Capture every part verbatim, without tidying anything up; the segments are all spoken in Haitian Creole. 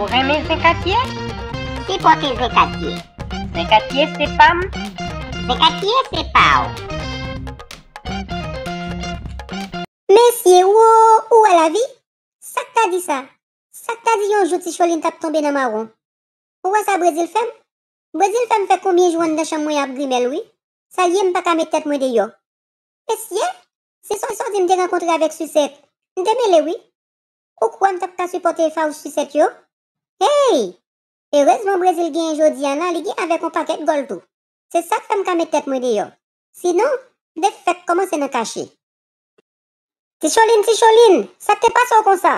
Ou renmen Zenkatye? Sipòte Zenkatye. Zenkatye se pa m. Zenkatye se pa w. Mesye, wo, ou wè lavi? Sa k ta di sa? Sa k ta di yon jou Ti Cholin t ap tonbe nan mawon? Ou wè sa Brezil fè m? Brezil fè m fè konbyen jou anndan chanm mwen ap grimèl, wi. Sa l ye, m pa ka met tèt mwen deyò. Mesye, se sòti m te rankontre avèk Sisèt. M te mele, wi. Ou kwè m t ap ka sipòte fawouch Sisèt yo? Hey! Erezman Brezil genyen jodi a la, li gen avèk yon pakèt gòl tou. Se sa k fè m ka met tèt mwen deyò. Sinon, m te fèk kòmanse nan kache. Ti Cholin, Ti Cholin, sa k te pase w konsa?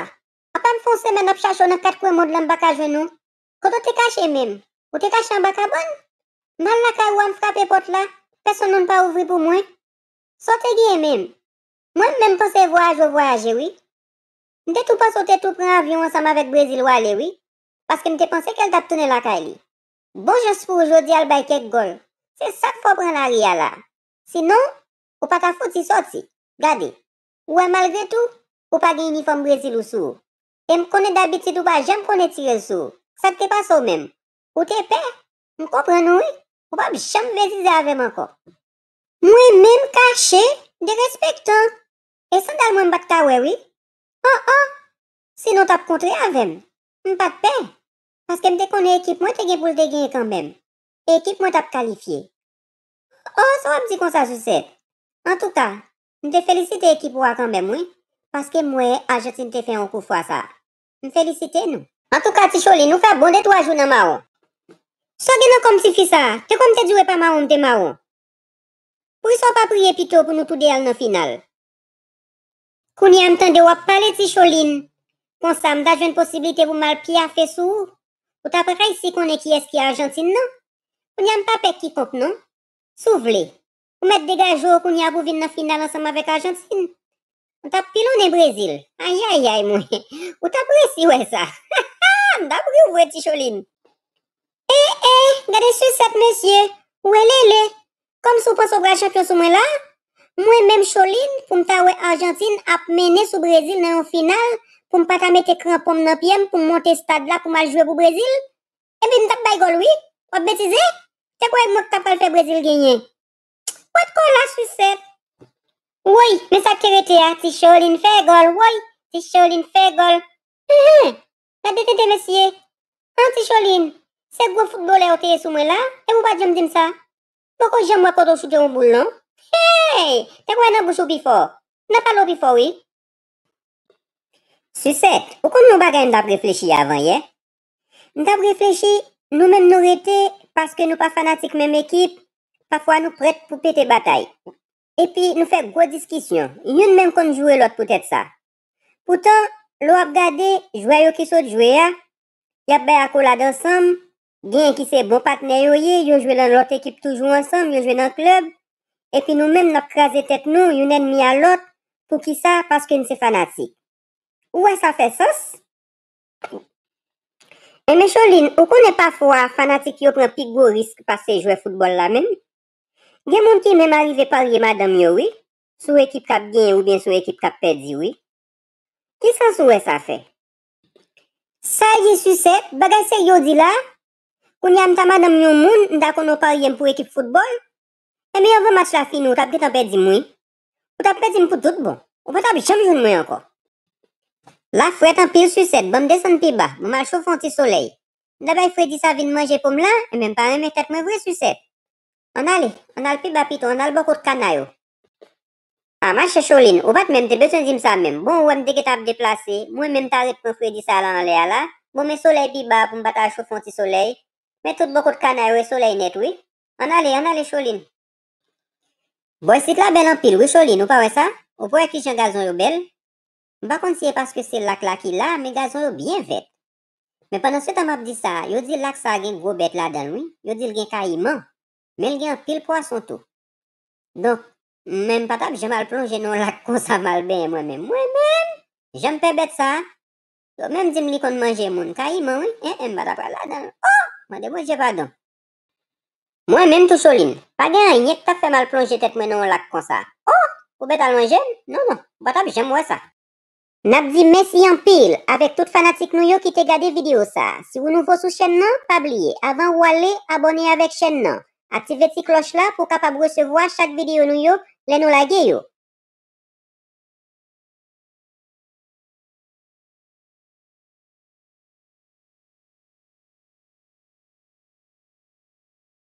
Apa m fè yon semèn ap chache w nan kat kwen mond lan, m pa ka jwenn ou. Kote w te kache menm? Ou te kache anba kabann? M al lakay ou a, m frape pòt la, pèsonn moun pa ouvri pou mwen. Sa w te genyen menm? Mwen menm panse vwayaje w vwayaje, wi. M te tou panse w te tou pran avyon ansanm avèk Brezil w ale, wi. Paske m te panse ke l t ap tounen lakay li. Bon chans pou ou jodi a l bay kèk gòl. Se sa k fè w pran lari a la. Sinon, ou pa ta fouti sòti. Gade, ou wè malgre tou, ou pa gen inifòm Brezil ou sou ou. E m konnen dabitid ou pa janm konnen tire l sou ou. Sa k te pase w menm? Ou te pè? M konprann ou wi. Ou p ap janm vle size avè m ankò. Mwen menm kache, derespektan. E sandal mwen m pa t ka wè wi. An an. Sinon w t ap kontre avè m. M pa t pè. Paske m te konnen ekip mwen te gen pou l te genyen kanmenm. E ekip mwen t ap kalifye. Oh, sa w ap di konsa, Sisèt? Antouka, m te felisite ekip ou a kanmenm, wi. Paske m wè Ajantin te fè yon kou fwa sa a. M felisite nou. Antouka, Ti Cholin, ou fè bon de twa jou nan mawon. Sa w gen nan kò m, tifi sa a? Te kwè m te di w e pa mawon m te mawon. Poukisa w pa priye pito pou nou toude al nan final? Kounye a m tande w ap pale, Ti Cholin. Konsa, m ta jwenn posiblite pou m al pyafe sou ou. Ou t ap reyisi konnen kiyès ki Ajantin nan. Kounye a m pa pè kikonk non. Si w vle, ou mèt degaje w kounye a pou w vin nan final ansanm avèk Ajantin. Ou t ap pilonnen Brezil. Ayayay mwen. Ou t ap resi wè sa. M t ap ri w vre, Ti Cholin. E, e, gade Sisèt mesye. Welele. Kòmsi w panse w pral chanpyon sou mwen la? Mwen menm Cholin, pou m ta wè Ajantin ap mennen sou Brezil nan yon final, pou m pa ta mete kranpon m nan pye m, pou m monte stad la, pou m al jwe pou Brezil? Epi m t ap bay gòl wi. W ap betize? Te kwè mwen k ta pral fè Brezil genyen. Wèt kò la, Sisèt. Woy, men sa k te rete a, Ti Cholin fè gòl, woy, Ti Cholin fè gòl. Enhen, gade tenten mesye. An, Ti Cholin, se gwo foutbolè w te ye sou mwen la, epi w pa t janm di m sa. Poko janm wè kote w choute yon boul non. Hey! Te kwè nan bouch ou pi fò. Nan pale w pi fò wi. Sisèt, ou konn yon bagay m t ap reflechi avan yè? M t ap reflechi, nou menm nou rete, paske nou pa fanatik menm ekip, pafwa nou prèt pou pete batay. Epi nou fè gwo diskisyon, youn menm konn joure lòt poutèt sa. Poutan, lè w ap gade, jwè yo ki sot jwe a, y ap bay akolad ansanm, genyen ki se bon patnè yo ye, yo jwe nan lòt ekip toujou ansanm, yo jwe nan klèb, epi nou menm n ap kraze tèt nou, youn ènmi a lòt, poukisa? Paske n se fanatik. Ou wè sa fè sans? Enben Cholin, ou konnen pafwa fanatik yo pran pi gwo risk pase jwè foutbòl la menm? Gen moun ki menm arive parye madanm yo wi, sou ekip k ap genyen oubyen sou ekip k ap pèdi wi. Ki sans ou wè sa fè? Sa ye Sisèt, bagay serye w di la? Kounye a m ta madanm yon moun, m ta konnen w parye m pou ekip foutbòl? Enben anvan match la fini, ou t ap gentan pèdi m wi. Ou t ap pèdi m pou tout bon. Ou pa t ap janm jwenn mwen ankò. La frèt anpil Sisèt, ban m desann pi ba, ban m al chofe yon ti solèy. M ta bay fredi sa vin manje po m la, enben m pa renmen tèt mwen vre Sisèt. Ann ale, ann al pi ba pito, ann al bò kot kana yo. A machè Cholin, ou pa t menm te bezwen di m sa menm. Bon, ou wè m te gentan ap deplase, mwen menm ta ret pran fredi sa la anlè a la. Bon, men solèy pi ba pou m pa ta chofe yon ti solèy. Men tout bò kot kana yo e solèy nèt wi. Ann ale, ann ale Cholin. Bò isit la bèl anpil wi Cholin, ou pa wè sa? Ou pa wè kijan gazon yo bèl? M pa konn si e paske se lak la ki la, men gazon yo byen vèt. Men pandansetan m ap di sa, yo di lak sa a gen gwo bèt ladan l wi. Yo di l gen kayiman. Men l gen anpil pwason tou. Donk, men m pa t ap janm al plonje nan yon lak konsa m al benyen mwen menm. Mwen menm, jan m pè bèt sa a. Yo menm di m li konn manje moun. Kayiman wi. En en, m pa t ap pral ladan l. Oh! Mande Bondye padon. Mwen menm tou Cholin, pa gen anyen k t ap fè m al plonje tèt mwen nan yon lak konsa. Oh! Pou bèt al manje m? Non, non, ou pa t ap janm wè sa. N ap di mèsi anpil avèk tout fanatik nou yo ki te gade videyo sa a. Si w nouvo sou chèn nan, pa bliye, avan ou ale, abòne avèk chèn nan. Aktive ti klòch la pou w kapab resevwa chak videyo nou yo lè nou lage yo.